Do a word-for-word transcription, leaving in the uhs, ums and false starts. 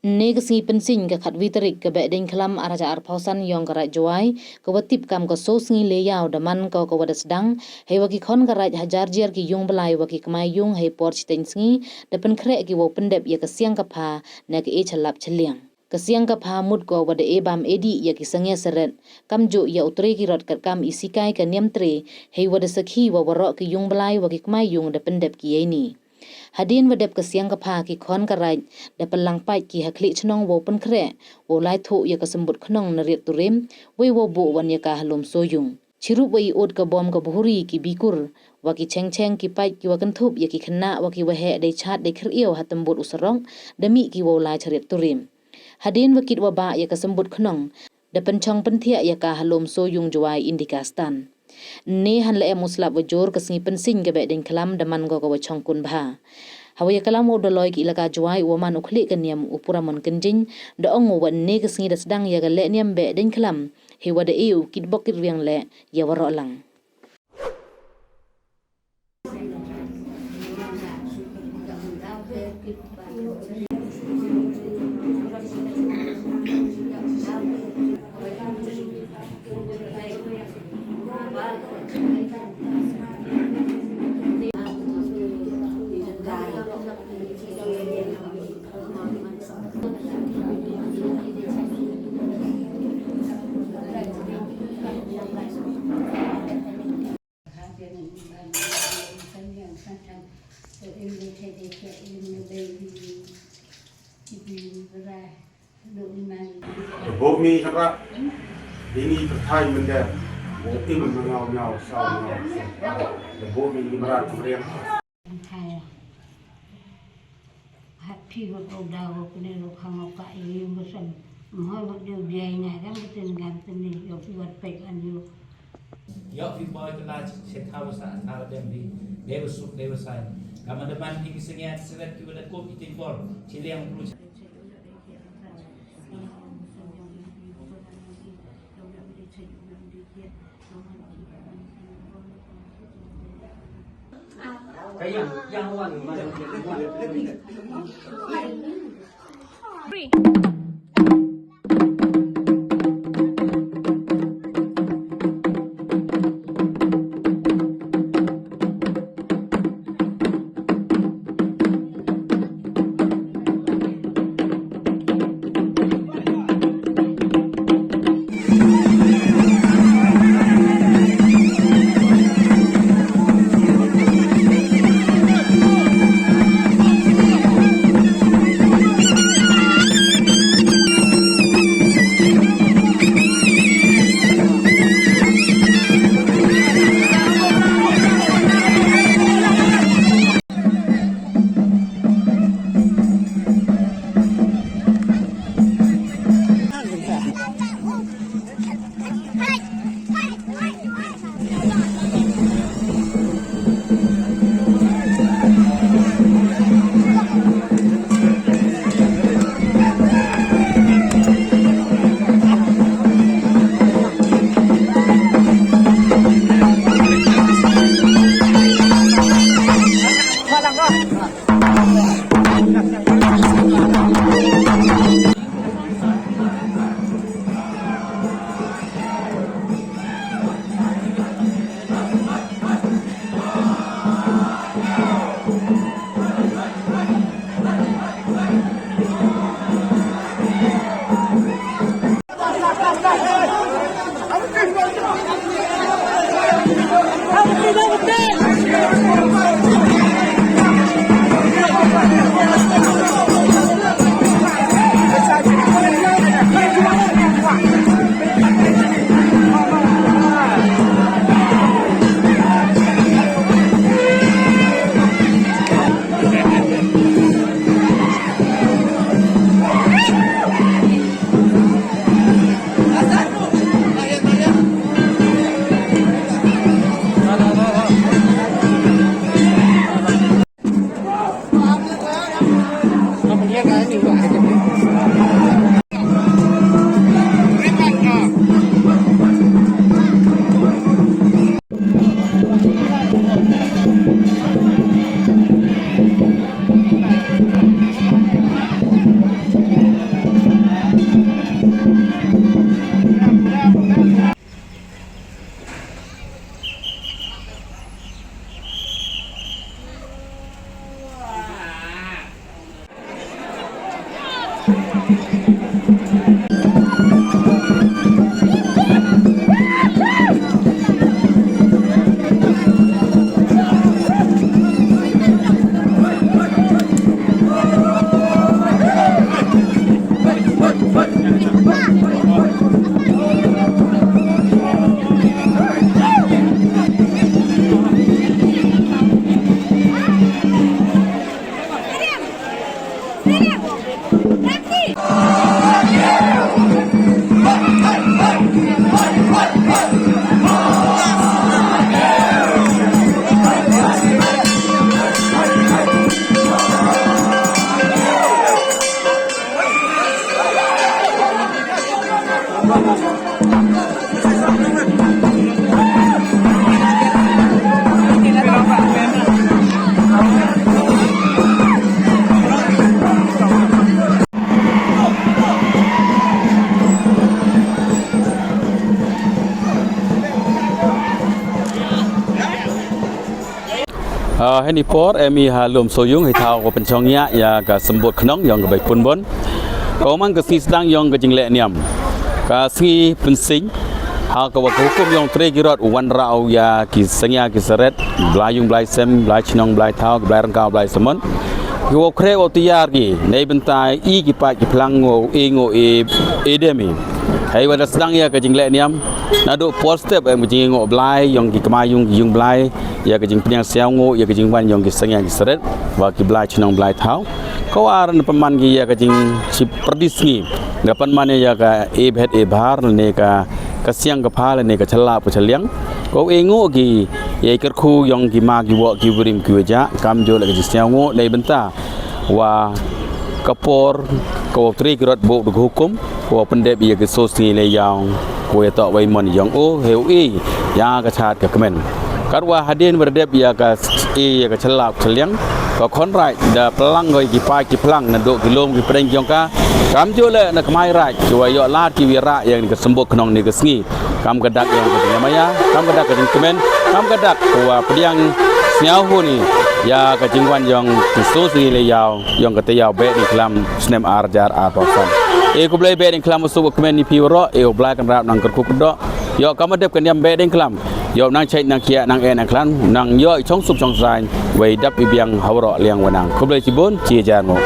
Ynne ka sngi Pynsiñ ka khatwi tarik ka Behdeiñkhlam ar hajar arphaw san yong ka Raij Jowai, ka wa tip kam ka Soo Sngi Leiaw da man ka ka wa da sdang, hei wa ki khon ka Raij hajar jiar ki yung blai wa ki kmai yung hei por chiteng sngi, da pynkhreh ki wow pyndep ya ka siang ka pha, na ka e chalap chaliang. Ka siang ka pha mut ko wa da e bam e dih ya ki sangeh saret, kamjooh ya u tre ki rot katkam i sikai ka niam tre, hei wa da sakhi wa waroh ki yung blai wa ki kmai yung da pyndep ki ya ini. Hadien wa dep ka siang ka pha ki khon ka Raij, da pynlang pait ki ha khlieh chnong wow pynkhreh, wow lai thoh ya ka symbut khnong na riat turim, wei wow buh wan ya ka ha lum soo yung. Chirup wa i ot ka bom ka bhuri ki bikur, wa ki cheng cheng ki pait ki wa kynthup ya ki khynnah wa ki waheh dei chat dei khyriaw ha tymbut u sarok, da mih ki wow lai cha riat turim. Hadien wa kit wa bah ya ka symbut khnong, da pynchong pynthiah ya ka ha lum soo yung Jowai Indica Stand. Ynne hanla em u slap wa jur ka sngi Pynsiñ ka Behdeiñkhlam da man ko ka wa chong kun bha. Ha wa ya ka lam wow da loi ki ilaka Jowai u wa man u khlieh ka niam u Puramon Kynjing, da ong u wa ynne ka sngi da sdang ya ka leh niam Behdeiñkhlam, hei wa da e u kit bok kit riang leh ya waroh lang. Te booh mi kynrad, ini pyrthai mynder, wow im mynngaw ynñiaw saw ynñiaw. Te booh mi kynrad kynriang. Hap phi wa ko daw wa kune ro khang o ka i yung ka sem. Mhoi wa dew jai na dang ka tin gam tin ni yow phi wat peit an yow. Yow phi boi ka la chet thaw sa thaw dem phi. Dei wa suk dei wa sai. Ka man da man phi ki sngewsih ki wa da kop i tin bor. Chi liang bru. Ah, heini por em i ha Lum Soyung, hi thaw wa pynchong ya ya ka symbud khnong yong ka Baipunbon. Ka wa man ka sngi sdang yong ka jingleh niam, ka sngi pynsing, ha ka wa ka hukum yong Tre Kirot u wanrah u ya ki sangya ki saret, blai yung blai sem, blai chnong blai thaw, blai rangkaw blai samon, ki wa khreh wa tiar ki nei bynta i ki paid ki phlang wow e ngooh e, e dem i. Hei wa da sdang ya ka jingleh niam, nadooh por step em ka jingngoh blai yong ki kmai yung, yung blai, ya ka jingpdiang sniaw ngooh, ya ka jingwan yong ki sangya ki saret, wa ki blai chnong blai thaw. Ka wa ar na pynman ki ya ka jingchipyrdi sngi, nga pynman ya ka e bhet e bhar, ne ka, ka siang ka pha, ne ka chalap ka chaliang. Ka wa e ngooh ki ya i kyrkhu yong ki ma ki woh ki warim ki wajah, kamjooh la ka jingsniaw ngooh, nei bynta wa ka por ka wa Tre Kirot booh da ka hukum, ka wa pyndep ya ka soo sngi le yaw, ka wa ya toh wei mon yong u, heu i ya ka chad ka kmen. Katwa hadien wa da dep ya ka s-, e ya ka chalap chaliang, ka khon raij da pynlang ko ya ki paid ki phlang nadooh ki lum ki pdeng yong ka, kamjooh le na kmai raij, ki wa yoh lad ki wi rah ya ka symbud khnong ni ka sngi. Kam ka dak yong ka jingmaya, kam ka dak ka jingkmen, kam ka dak ka wa pdiang sniaw hun i ya ka jingwan yong ki soo sngi le yaw yong ka tayaaw Behdieñkhlam snem ar hajar arphaw san. E khublei Behdieñkhlam wa suk wa kmen i phi waroh, e u Blai Kynrad nang kyrkhu kyrdoh. Yoh kam wa dep ka niam Behdieñkhlam, yoh nang chait nang khiah, nang eh nang khlan, nang yoh i chong suk chong saiñ, wei dap i biang ha waroh liang wa nang. Khublei chibun, chi hajar ngooh.